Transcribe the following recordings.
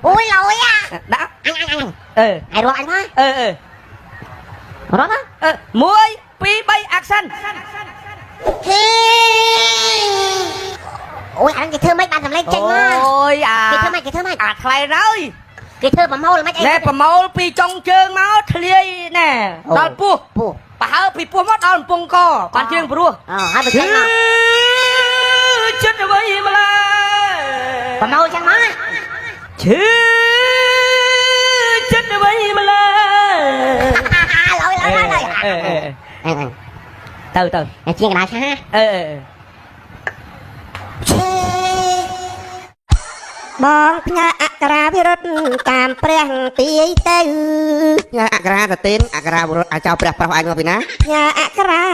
អូយឡយអា ដាក់ អញអញអញ អឺ ឯងរាប់អញមក អឺអឺ រាប់មក អឺ1 2 3 action ហេអូយអាហ្នឹងគេធ្វើម៉េចបានសម្លេងចេញមក អូយអា គេធ្វើម៉េចគេធ្វើម៉េច អាថ្លៃហើយ គេធ្វើប្រមូលម៉េចអី ណែប្រមូលពីចុងជើងមកធ្លាយណែដល់ពោះ ពោះ ប្រហើពីពោះមកដល់កំពង់កបានជើងព្រោះ អហើយបើចេញមក ចិត្តអ្វីម្ល៉េះ ប្រមូលចឹងមក ឈឺចិត្តអ្វីម្ល៉េះ ឡយឡយឡយ អឺអឺ អញអញ ទៅទៅ អញជាងកណ្ដាលឆា អឺអឺ បងផ្ញើអក្រាវិរុទ្ធតាមព្រះទាយទៅ ញ៉ាអក្រាតទេនអក្រាវរុទ្ធអាចៅព្រះប្រុសឯងមកពីណា ផ្ញើអក្រា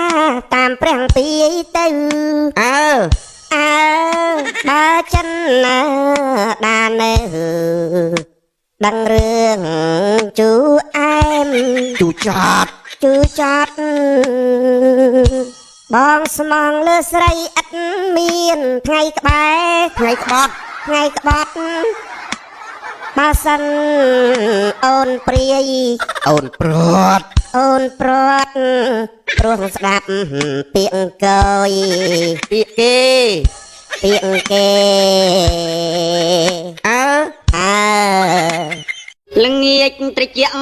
តាមព្រះទាយទៅ អើ អើបើចិនណាដាននៅដឹងរឿងជូអែម ជូចត ជូចត់បងស្មងលើស្រីឥតមានថ្ងៃក្បែរ ថ្ងៃក្បត់ ថ្ងៃក្បត់បើសិនអូនព្រាយ អូនព្រាត់ អូនព្រាត់ព្រោះស្ដាប់ពាក្យកយ ពាក្យគេ ពាក្យគេ អើ អើ ល្ងាចត្រជាក់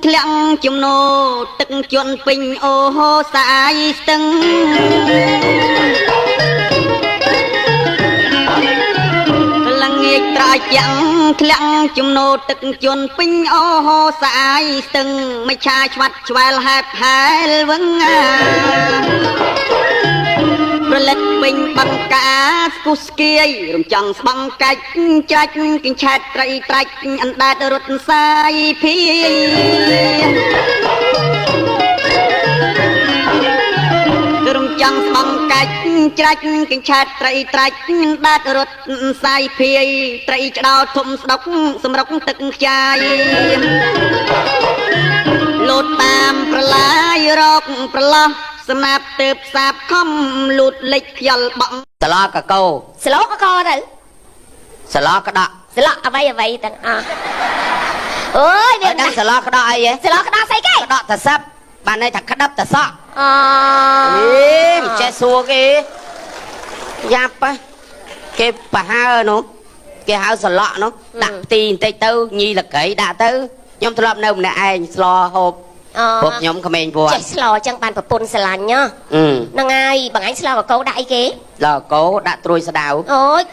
ធ្លាក់ជំនោទឹកជន់ពេញអូហូសាយស្ទឹងល្ងាចត្រជាក់ធ្លាក់ជំនោទឹកជន់ពេញអូហូសាយស្ទឹងមិនឆាឆ្វាត់ឆ្វែលហែបហែលវឹងអាប្រលិតពេញបង្កាស្គុះស្គាយរំចង់ស្បង់កាច់ច្រាច់កញ្ឆែតត្រីត្រាច់អណ្ដែតរត់សាយភីរំចង់ស្បង់កាច់ច្រាច់កញ្ឆែតត្រីត្រាច់អណ្ដែតរត់សាយភីត្រីឆ្ដោធំស្ដុកសម្រុកទឹកខ្ចាយ លោតតាមប្រឡាយរកប្រឡោះស្នាប់ទៅផ្សាបខំលូតលិចខ្យល់បក់ សឡកកោ ស្លោកកទៅ សឡក្តក់ ស្លក់អ្វីអ្វីទាំងអស់អូយវា ឲ្យដឹងសឡក្តក់អីហ៎ ស្លក់ក្តោស្អីគេ ក្តក់តសឹបបានន័យថាក្តាប់តសក់ អូ អេមិនចេះសួរគេយ៉ាប់ហ៎គេប្រហើនោះគេហៅសឡក់នោះដាក់ផ្ទីបន្តិចទៅញីលកៃដាក់ទៅខ្ញុំធ្លាប់នៅម្នាក់ឯងស្លហូប អូ ពួកខ្ញុំក្មេងវត្ត ចេះស្លចឹងបានប្រពន្ធស្រឡាញ់ហ៎ អឺ ហ្នឹងហើយបងឯងស្លកកោដាក់អីគេ លកោដាក់ត្រួយស្ដៅ អូយ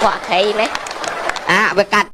គាត់ខៃណា អាវាកាត់